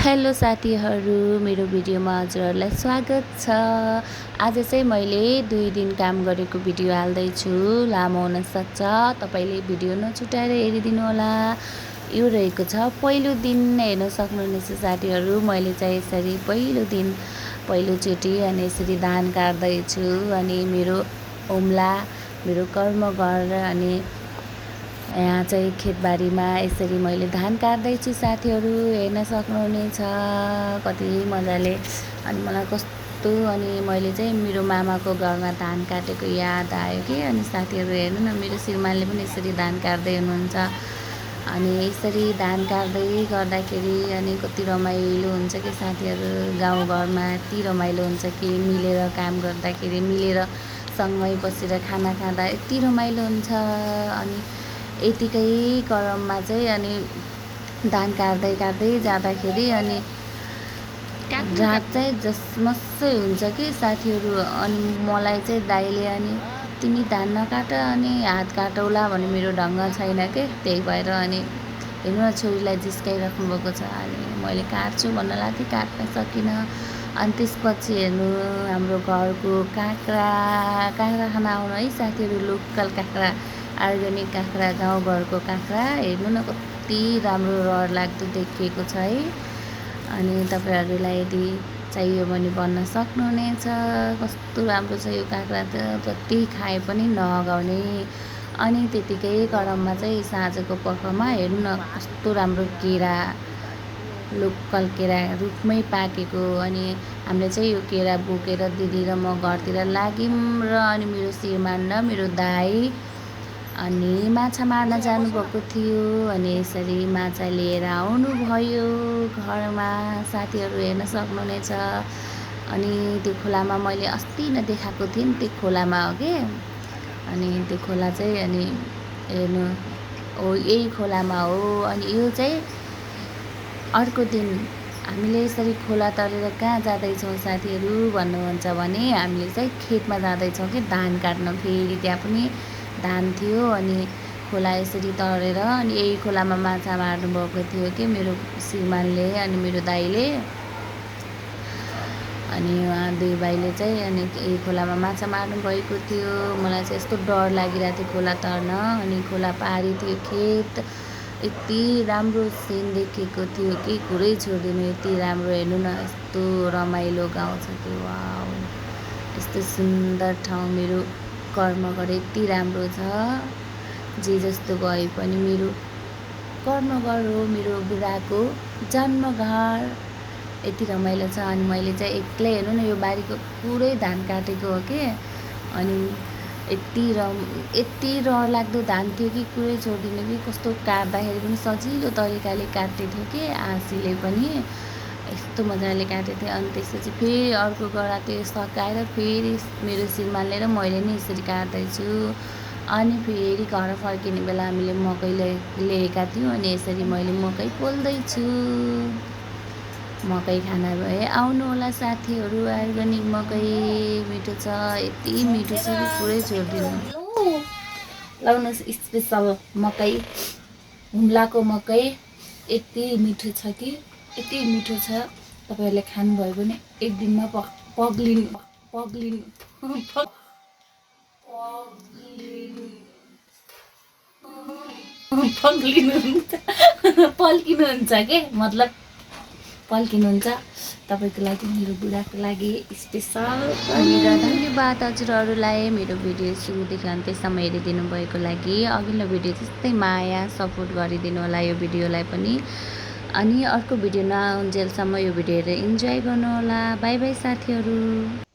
Hello साथीहरू, मेरो भिडियोमा हजुरहरूलाई स्वागत छ। आज चाहिँ मैले 2 दिन काम गरेको भिडियो हाल्दैछु। लामो हुनसक्छ, तपाईँले भिडियो नछुटाएर हेरिदिनु होला। यो रहेको छ पहिलो दिन, हेर्न सक्नुहुनेछ साथीहरू। मैले चाहिँ यसरी पहिलोचोटि अनि यसरी धान काट्दैछु। अनि मेरो औँला, मेरो कर्मघर अनि यहाँ चाहिँ खेतबारीमा यसरी मैले धान काट्दैछु साथीहरू, हेर्न सक्नुहुनेछ कति मजाले। अनि मलाई कस्तो, अनि मैले चाहिँ मेरो मामाको घरमा धान काटेको याद आयो कि। अनि साथीहरू हेर्नु न, मेरो श्रीमानले पनि यसरी धान काट्दै हुनुहुन्छ। अनि यसरी धान काट्दै गर्दाखेरि अनि कति रमाइलो हुन्छ कि साथीहरू। गाउँघरमा यति रमाइलो हुन्छ कि मिलेर काम गर्दाखेरि, मिलेर सँगै बसेर खाना खाँदा यति रमाइलो हुन्छ। अनि यतिकै गरममा चाहिँ अनि धान काट्दै जाँदाखेरि अनि रात चाहिँ जसमसै हुन्छ कि साथीहरू। अनि मलाई चाहिँ दाइले अनि तिमी धान नकाट, अनि हात काटौला भने मेरो ढङ्ग छैन के। त्यही भएर अनि हेर्नु न, छोरीलाई जिस्काइराख्नु भएको छ। अनि मैले काट्छु भन्न लाग्थेँ, काट्न सकिनँ। अनि त्यसपछि हेर्नु, हाम्रो घरको काँक्रा खान आउनु है साथीहरू। लोकल काँक्रा, अर्ग्यानिक काँक्रा, गाउँघरको काँक्रा। हेर्नु न कति राम्रो रहर लाग्दो देखिएको छ है। अनि तपाईँहरूलाई यदि चाहियो भने भन्न सक्नुहुनेछ। कस्तो राम्रो छ यो काँक्रा त, जति खाए पनि नअगाउने। अनि त्यतिकै गरममा चाहिँ साँझको पखमा हेर्नु न, कस्तो राम्रो केरा, लोकल केरा रुखमै पाकेको। अनि हामीले चाहिँ यो केरा बोकेर दिदी र म घरतिर लाग्यौँ। र अनि मेरो श्रीमान र मेरो दाइ अनि माछा मार्न जानुभएको थियो। अनि यसरी माछा लिएर आउनुभयो घरमा, साथीहरू हेर्न सक्नुहुनेछ। अनि त्यो खोलामा मैले अस्ति नै देखाएको थिएँ नि, त्यो खोलामा हो कि। अनि त्यो खोला चाहिँ अनि हेर्नु, हो यही खोलामा हो। अनि यो चाहिँ अर्को दिन हामीले यसरी खोला तरेर कहाँ जाँदैछौँ साथीहरू भन्नुहुन्छ भने, हामीले चाहिँ खेतमा जाँदैछौँ कि धान काट्न। फेरि त्यहाँ पनि धान थियो। अनि खोला यसरी तरेर अनि यही खोलामा माछा मार्नुभएको थियो कि मेरो श्रीमानले अनि मेरो दाइले। अनि उहाँ दुई भाइले चाहिँ अनि यही खोलामा माछा मार्नुभएको थियो। मलाई चाहिँ यस्तो डर लागिरहेको थियो खोला तर्न। अनि खोला पारी थियो, खेत, यति राम्रो सिन देखेको थियो कि कुरै छोडिदिनु, यति राम्रो। हेर्नु न, यस्तो रमाइलो गाउँ छ कि, वाउ, यस्तो सुन्दर ठाउँ। मेरो कर्मघर यति राम्रो छ, जे जस्तो भए पनि मेरो कर्मघर हो, मेरो बुढाको जन्मघर। यति रमाइलो छ। अनि मैले चाहिँ एक्लै, हेर्नु न, यो बारीको पुरै धान काटेको हो कि। अनि यति रहर लाग्दो धान थियो कि कुरै छोडिदिनु कि। कस्तो काट्दाखेरि पनि सजिलो तरिकाले काट्दै थियो कि, आँसीले पनि यस्तो मजाले काटेको थियो। अनि त्यसपछि फेरि अर्को गरा त्यो सकाएर फेरि मेरो श्रीमानले र मैले नै यसरी काट्दैछु। अनि फेरि घर फर्किने बेला हामीले मकै ल्याएका थियौँ। अनि यसरी मैले मकै पोल्दैछु। मकै खाना भए आउनु होला साथीहरू। अर्ग्यानिक मकै मिठो छ, यति मिठो छ कि पुरै छोडिदिनु। लाउनुहोस्, स्पेसल मकै, हुम्लाको मकै यति मिठो छ कि, यति मिठो छ। तपाईँहरूले खानुभयो भने एक दिनमा पल्किनुहुन्छ के, मतलब पल्किनुहुन्छ। तपाईँको लागि, मेरो बुढाको लागि स्पेसल। अनि धन्यवाद हजुरहरूलाई मेरो भिडियो सुरुदेखि अन्त्यसम्म हेरिदिनु भएको लागि। अघिल्लो भिडियो त्यस्तै माया सपोर्ट गरिदिनु होला यो भिडियोलाई पनि। अनि अर्को भिडियो नआउन्जेलसम्म यो भिडियो हेरेर इन्जोय गर्नु होला। बाई बाई साथीहरू।